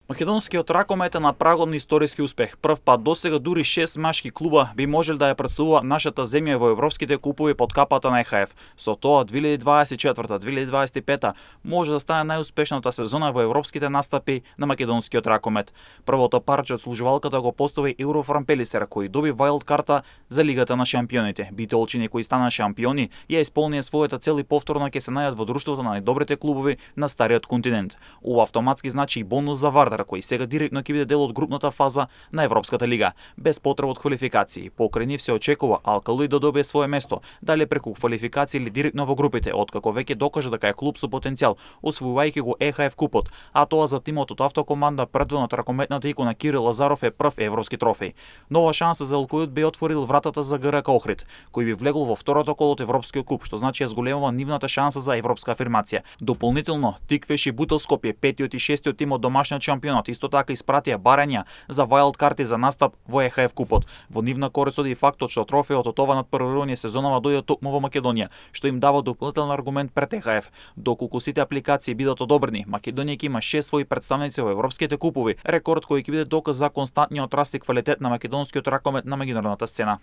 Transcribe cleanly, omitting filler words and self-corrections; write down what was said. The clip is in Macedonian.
Македонскиот ракомет е на прагот на историски успех. Прв пат досега дури 6 машки клуба би можел да ја претставува нашата земја во европските купови под капата на ЕХФ. Со тоа 2024-2025 може да стане најуспешната сезона во европските настапи на македонскиот ракомет. Првото парче од служувалката го постави Еврофран Пелисер, кој доби вајлд карта за Лигата на шампионите. Битолчини кои стана шампиони ја исполнија својата цел и повторно ќе се најдат во друштвото на најдобрите клубови на стариот континент. Ова автоматски значи и бонус за Вардар, кој сега директно ќе биде дел од групната фаза на Европската лига, без потреба од квалификации. Покрај нив се очекува Алкалуи да добие свое место, дали преку квалификации или директно во групите, откако веќе докажа дека е клуб со потенцијал, освојувајќи го ЕХФ купот, а тоа за тимот од автокоманда предводен од ракометната икона Кирил Лазаров е прв европски трофеј. Нова шанса за Алкалуит би отворил вратата за ГРК Охрид, кој би влегол во второто коло од европскиот куп, што значи ја зголемува нивната шанса за европска афирмација. Дополнително, Тиквеш и Бутел Скопје, петиот и шестиот тим од домашниот шампионат, исто така испратија барања за вајлд карти за настап во ЕХФ купот. Во нивна корист оди фактот што трофеот од ова надпреварување сезонава дојде токму во Македонија, што им дава дополнителен аргумент пред ЕХФ. Доколку сите апликации бидат одобрени, Македонија ќе има 6 своји претставници во европските купови, рекорд кој ќе биде доказ за константниот раст и квалитет на македонскиот ракомет на меѓународната сцена.